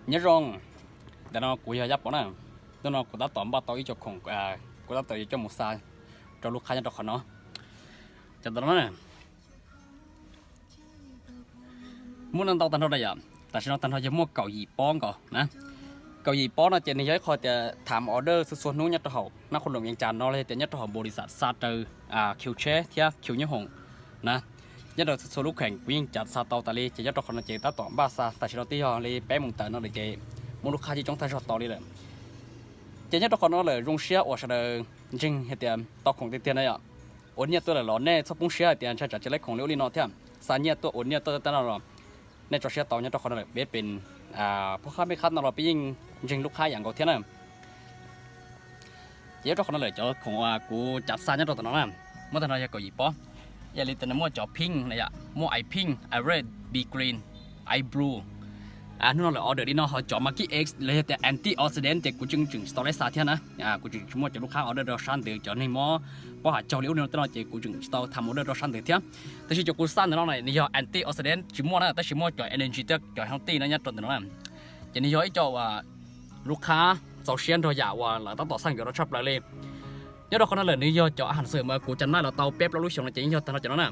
Nyob zoo, ntawm no kuv yog Yaj Pov na. Hnub no kuv tab tom npaj tau ib co khoom, kuv tab tom yuav coj mus xa rau lub qhab nyob rau qhov no. Cov ntawm no na, muaj ntau tag nrho na yom. Tam sim no tag nrho yog muaj kaum yim pob nkaus na. Kaum yim pob no ces nws yog ib qho tias tham order txhua txhua hnub nyob rau hauv nab qhuv loom yees cas no los yog tias nyob rau hauv npaum li xam xa raws khiv tsheb thiab khiv nyob hoom na. Nyob rau txhua txhua lub kheem kuv yeej cav xa tau tas li, ces nyob rau qhov no ces tab tom npaj xa. Tam sim no twb yog li peb moos tawm no lawm ces muaj lub qhab coob coob tag zog tau li lawm. Ces nyob rau qhov no lawm zoo siab uas sawv daws ntseeg hais tias tau khoom tiag tiag na yom. Ua nyiaj tuaj lawm los nej txhob poob siab hais tias ntshai tsam tsis tau khoom li ub li no thiab. Xa nyiaj tuaj ua nyiaj tuaj tej no los nej tso siab tau, nyob rau qhov no lawm peb pem phob qhab mej qhab no los peb yeej ntseeg lub qhab yam nkaus thiab na. Ces nyob rau qhov no lawm cov khoom uas kuv cav xa nyob rau tom no na, muaj tag nrho yog kaum yim pob. Yog li tias nws muaj cov pink na yom, muaj eye pink, eye red, bee green, eye blue. Hnub no lawm order li no ho cov marquee X los yog tias antioxidant ces kuv tseem tseem tsis tau lab xa thiab na. Kuv tseem tsis muaj cov lub qhab order rau sab ntawd, cov neeg mob pob hav caug li ub li no tej no ces kuv tseem tsis tau tham order rau sab ntawd thiab. Tab sis cov kuv xa ntawm no nws yog antioxidant tsis muaj na, tab sis muaj cov energy thiab cov healthy na nyob rau ntawm no na. Ces nws yog ib co uas lub qhab txaus siab nrog yam uas lawv tab tom xaj yuav no tshaj plaws li. Nyob rau qhov no lawm nws yog cov a haj xwm mas kuv cov naj los tau peb plaub lub xyoo no ces yeej yog tag nrho cov no na.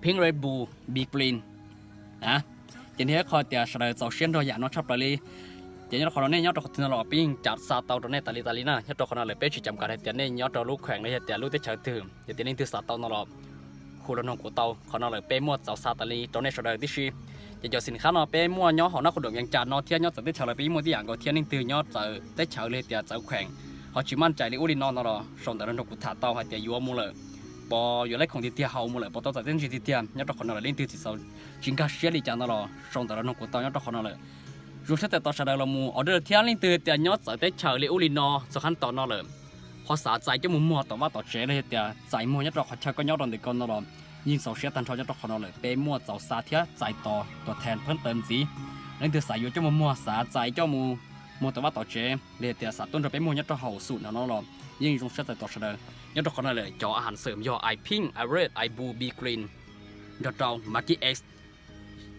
Pink, red, blue, bee green. Ces nws yog ib qho tias sawv daws txaus siab nrog yam no tshaj plaws li. Ces nyob rau qhov no nej nyob rau qhov twg no los peb yeej cav xa tau rau nej tas li tas li na. Nyob rau qhov no lawm peb tsis cam kas hais tias nej nyob rau lub kheem los yog tias lub teb chaws twg, yog tias leej twg xav tau no los hu los nug kuv tau. Qhov no lawm peb muaj txaus xa tas li rau nej sawv daws tib si. Ces cov xim qhab no peb muaj nyob hauv nab qhuv loom yees cas no thiab nyob txawv teb chaws los peb yeej muaj tib yam nkaus thiab. Leej twg nyob txawv teb chaws los yog tias txawv kheem ho tsis maj cai li ub li no no los sau ntawv los nrog kuv tham tau hais tias yuav mus lawm, pos yuav lab khoom tiag tiag, haus mus lawm pos tau txais teb ntsis tiag tiag. Nyob rau qhov no lawm leej twg tsis nkag siab li cas no los sau ntawv los nrog kuv tau nyob rau qhov no lawm. Zoo siab txais tos sawv daws los mus order thiab. Leej twg tias nyob txawv teb chaws li ub li no txog qhab tom no lawm ho xav txais coj mus muag tom vaj tom tsev los yog tias txais muag nyob rau qhov chaw koj nyob rau ntawm ko no los yeej txaus siab tag nrho nyob rau qhov no lawm. Peb muaj txaus xa thiab txais tos tuam thees pheej tawm ntxiv. Leej twg xav yuav coj mus muag, xav txais coj mus muag tom vaj tom tsev los yog tias xav tuaj nrog peb muag nyob rau hauv xum no los yeej zoo siab txais tos sawv daws. Nyob rau qhov no lawm cov a haj xwm yog eye pink, eye red, eye blue, bee green nrog rau marquee X.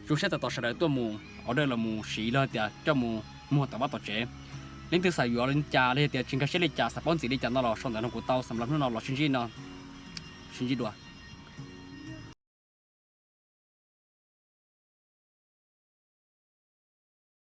Zoo siab txais tos sawv daws tuaj mus order los mus siv los tias coj mus muag tom vaj tom tsev. Leej twg xav yuav li cas los yog tias tsis nkag siab li cas, xav paub ntxiv li cas no los sau ntawv nrog kuv tau. Xam lab hnub no los sib ntsib no, sib ntsib dua.